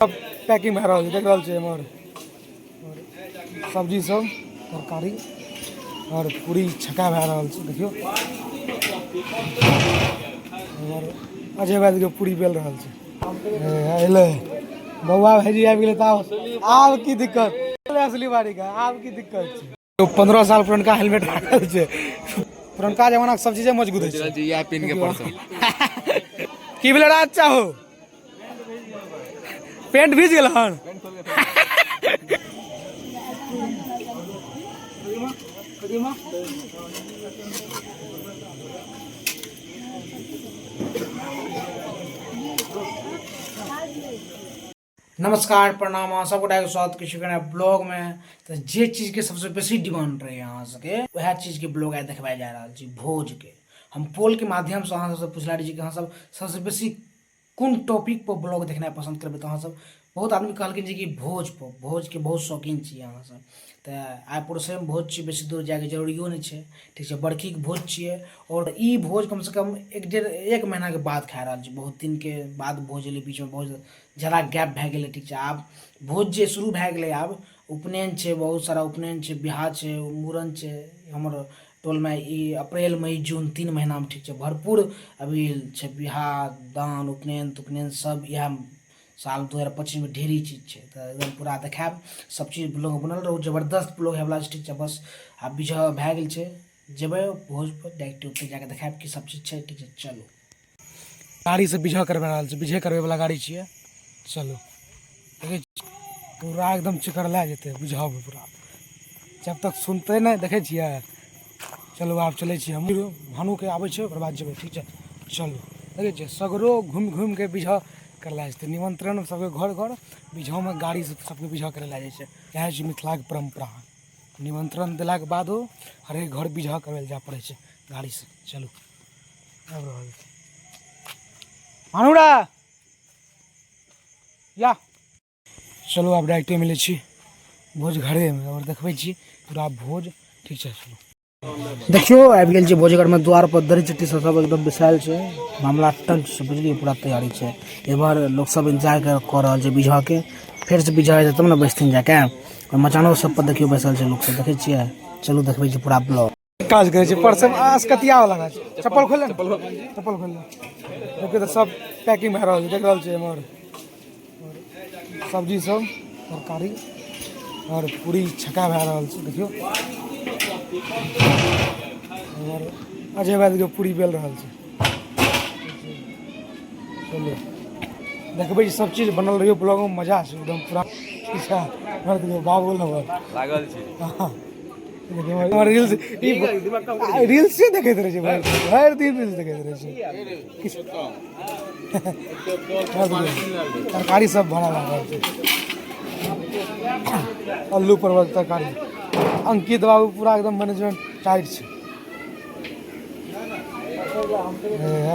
सब पैकिंग भए रहल छै, देख रहल छै एम्हर सब्जी सब, तरकारी और पूरी छका भए रहल छै। देखियौ एम्हर अजय भाई देखियौ पूरी बेल रहल छै। एलै बौआ भाईजी आबि गेलै तऽ आब की दिक्कत, असली बारी के आब की दिक्कत छै। 15 साल पुरनका हेलमेट राखल छै, पुरनका जमाना के सब चीजे मजबूत होइ छै। इएह पिन के परसल की भेलै राज चाहो, पेंट भीज गेल हन। नमस्कार प्रणाम, अहाँ सब गोटाके स्वागत करै छी नया ब्लॉग में। तो जे चीज के सबसे बेसी डिमांड रहे अहाँ सबके, वएह चीज के ब्लॉग आइ देखबै जा रहल छी, भोज के। हम पोल के माध्यम से अहाँ सबसे पुछला रही कि अहाँ सब सबसे बेसी कोन टॉपिक पर ब्लॉग देखनाइ पसंद करबै, तो अहाँ सब बहुत आदमी कहलखिन जे कि भोज पर, भोज के बहुत शौकीन छी अहाँ सब। तऽ आइ पड़ोसेमे भोज छै, बेसी दूर जाइके जरूरियो नहि छै, ठीक छै। बरखीके भोज छियै और ई भोज कमसँ कम एक डेढ़ एक महीनाके बाद खा रहल छी, बहुत दिनके बाद भोज एलै, बीचमे बहुत जादा गैप भए गेलै, ठीक छै। आब भोज जे शुरू भए गेलै, आब उपनयन छै, बहुत सारा उपनयन छै, बियाह छै, मूड़न छै हमर टोलमे। ई अप्रैल मई जून 3 महीनामे, ठीक छै, भरपूर अभी छै बियाह दान उपनयन तुपनयन सब। इएह साल 2025 में ढेरी चीज छै, तऽ एकदम पूरा देखायब सब चीज। ब्लॉग बनल रहू, जबरदस्त ब्लॉग होयवला छै, ठीक छै। बस आब बिजह भए गेल छै, जेबै भोज पर डायरेक्ट ओतऽ जाके देखायब कि सब चीज छै, ठीक छै। चलू गाड़ी से बिजह करबा रहल छै, बिजह करबै वाला गाड़ी छियै। चलू देखै छी पूरा एकदम चिकर लए जेतै बुझाबै पूरा, जब तक सुनतै नहि। देखै छियै, चलू आब चलै छी हम, भानुके आबै छै ओकर बाद जेबै, ठीक छै। चलू देखै छियै सगरो घुमि घुमिके बिजह करला जेतै, निमंत्रण सबके घर घर बिजहमे गाड़ी से सबके बिजह करै लए जाइ छै। इएह छै मिथिलाके परम्परा, निमंत्रण देलाके बादो हरेक घर बिजह करै लए जाय पड़ै छै गाड़ीसँ। चलू आबि रहल छै भानुरा या। चलू आब डायरेक्टे मिलै छी भोज घरेमे और देखबै छी पूरा भोज, ठीक छै। चलू देखियौ आबि गेल छै भोज घरमे, द्वार पर दरी चट्टी सब सब एकदम बिछायल छै, मामला टंच छै, बुझलियै, पूरा तैयारी छै। एम्हर लोक सब इंतजार कऽ रहल छै बिजह के, फेर से बिजह हेतै तब ने बैसथिन जाके। और मचानो सब पर देखियौ बैसल छै लोक सब, देखै छियै। चलू देखबै छी पूरा ब्लॉग। काज करै छै पर सब आसकतिया वाला गाछ। चप्पल खोल ले, चप्पल खोल ले। देखियौ तऽ सब पैकिंग भए रहल छै, देख रहल छै एम्हर सब्जी सब, तरकारी और पूरी छका भए रहल छै। देखियौ एम्हर अजय भाई देखियौ पूरी बेल रहल छै। चलू देखबै सब चीज बनल रहियौ ब्लॉग में, मजा छै एकदम पूरा। ठीक छै, देखियौ बाबू नंबर लागल छै। हमर रील्स, ई रील्स से देखैत रहै छै, भरि दिन रील्स देखैत रहै छै। तरकारी सब भरा लागल छै, अल्लू परवल तरकारी। अंकित बाबू पूरा एकदम मैनेजमेंट टाइट छै।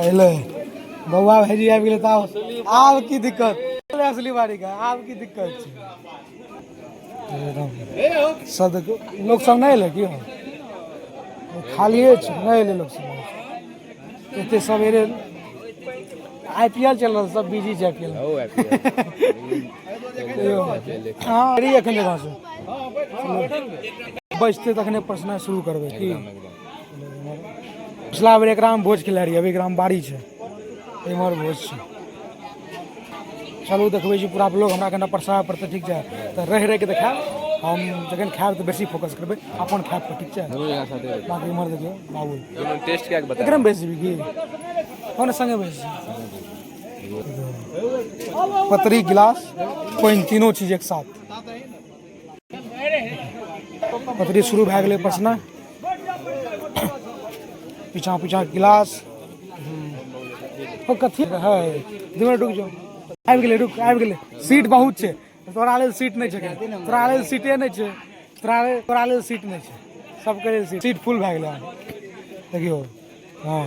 एलै बौआ भाईजी आबि गेलै तऽ आब की दिक्कत, असली बारी के आब की दिक्कत छै। सब देखियौ लोक सब नहि एलै की हो, खालिए छै, नहि एलै लोक सब। एते सवेरे I P L चल रहल, सब बिजी छै I P L. हँ एखन जगह से बचतै तखने पसनाइ शुरू करबै की। पिछला बेर एकरामे भोज खेले रहियै, अभी एकरामे बाड़ी छै, एम्हर भोज छै। चलू देखबै छी पूरा ब्लॉग, हमरा कनिटा परसाबय पड़तै, ठीक छै। तऽ रहि रहिके देखायब हम, जखन खायब तऽ बेसी फोकस करबै अपन खायब पर, ठीक छै। बाकी इम्हर देखियौ बाबू टेस्ट कए के बता, एकरामे बैस जेबही की? कोन संगे बैस? पतरी गिलास पानि तीनों चीज एक साथ। पतरी शुरू भए गेलै पसना, पीछा पीछा गिलास। ओ कथी है, 2 मिनट रुक जाओ, आबि गेलै, रुक आबि गेलै। सीट बहुत छै, तोरा लेल सीट नहि छै, तोरा लेल सीटे नहि छै, तोरा लेल सीट नहि छै, सबके लेल सीट फुल भए गेलै। देखियौ हँ,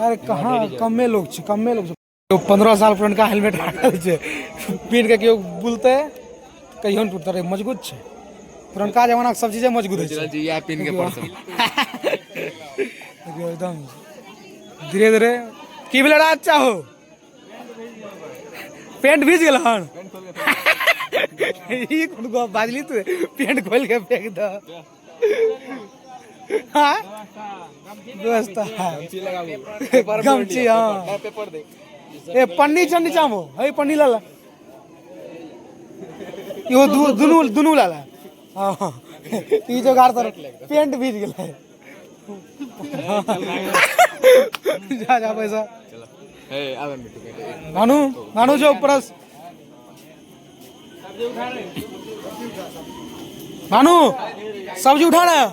अरे कहाँ कमे लोग छै, कमे लोग छै। 15 साल पुरनका हेलमेट राखल छै, पीन के केओ बुलतै कहियो नहि टूटतै, मजबूत छै। पुरनका जमाना के सब चीजे मजबूत होइ छै। इएह पिन के परसल देखियौ एकदम धीरे धीरे की भेलै राज चाहो, पेंट भीज गेल हन। ई कोन गप बाजली तू? पेंट खोल के फेंक दह। हाँ व्यवस्था गमछी। हाँ, ए पन्नी छै नीचा मे, है पन्नी ला ला। इहो दुनू दुनू ला ला। हाँ, ई जोगाड़ तर पेंट भीज गेलै। जा जा पैसा। भानु भानु जो परस भानु सब्जी उठा रहा है।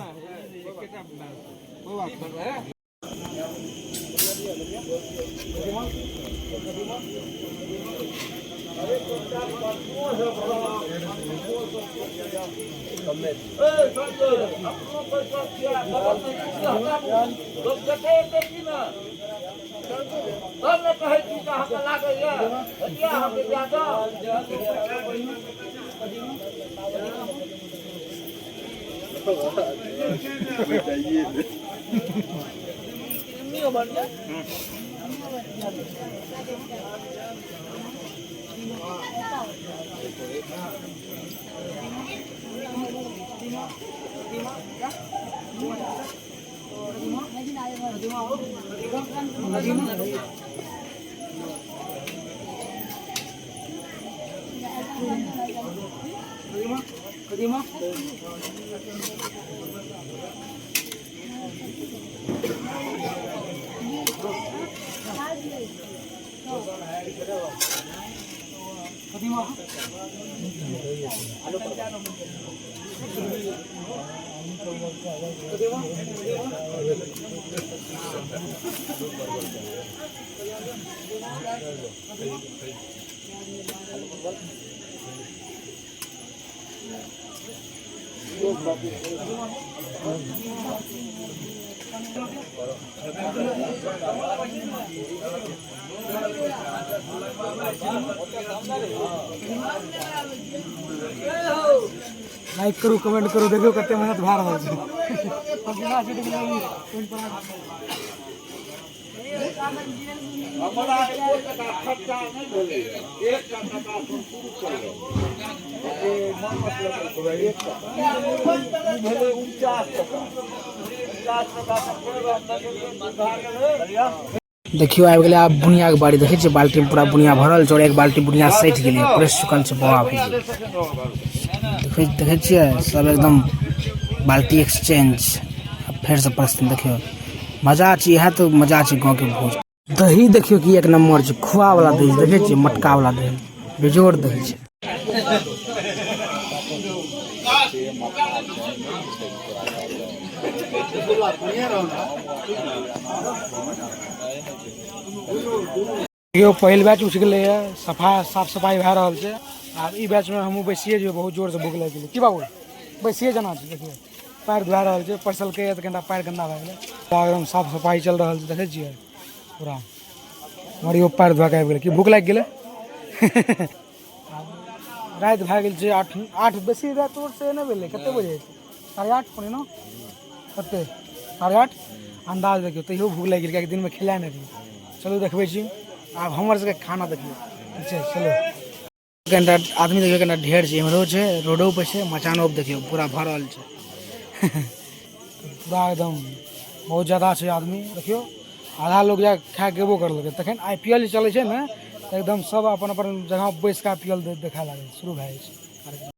लाइक करू, कमेंट करू। देखियौ कते मेहनत भए रहल छै। पसीना छूटि गेलै। देखियो आबि गेलै आब बुनियाके बारी। देखै छियै बाल्टी में पूरा बुनिया भरल छै और एक बाल्टी बुनिया सटि गेलै, पूरे सुखल छै। बौआ भाईजी देखै देखै छियै सब एकदम बाल्टी एक्सचेंज फेरसँ प्रश्न। देखियौ मजा छै, इएह तऽ मजा छै गाँवके भोज। दही देखियौ कि एक नंबर छै, खोआ वाला दही देखै छियै, मटका वाला दही बेजोड़ दही छै। देखियौ पहिल बैच उठि गेलैए, सफा साफ सफाइ भए रहल छै। आब ई बैचमे हमहूँ बैसिए जेबै, बहुत जोरसँ भूख लागि गेलै। की बाबू बैसिए जाना छै? देखियौ पैर धुआ रहल छै, परसलकै तऽ कनिटा पैर गन्दा भए गेलै। एकदम साफ सफाइ चलि रहल छै, देखै छियै पूरा। हमर इहो पैर धुआ कऽ आबि गेलै। की भूख लागि गेलै? राति भए गेल छै 8 8 बेसी राति से नहि भेलै। कतेक बजे? 8:30 8:45? कतेक? 8:30 अन्दाज। देखियौ तैयो भूख लागि गेल, कियाकि दिनमे खेला नहि रहियै। चलू देखबै छी आब हमर सबके खाना। देखियौ, ठीक छै, चलू। कनिटा आदमी देखियौ कनिटा ढेर छै, इम्हरो छै, रोडो पर छै, मचानो पर देखियौ पूरा भरल छै, पूरा एकदम बहुत ज्यादा छै आदमी। देखियौ आधा लोग जा खा गेबो करलकै। तखन IPL चलै छै ने, तऽ एकदम सब अपन अपन जगह बैस कऽ IPL देखै लागल, शुरू भए जाइ छै।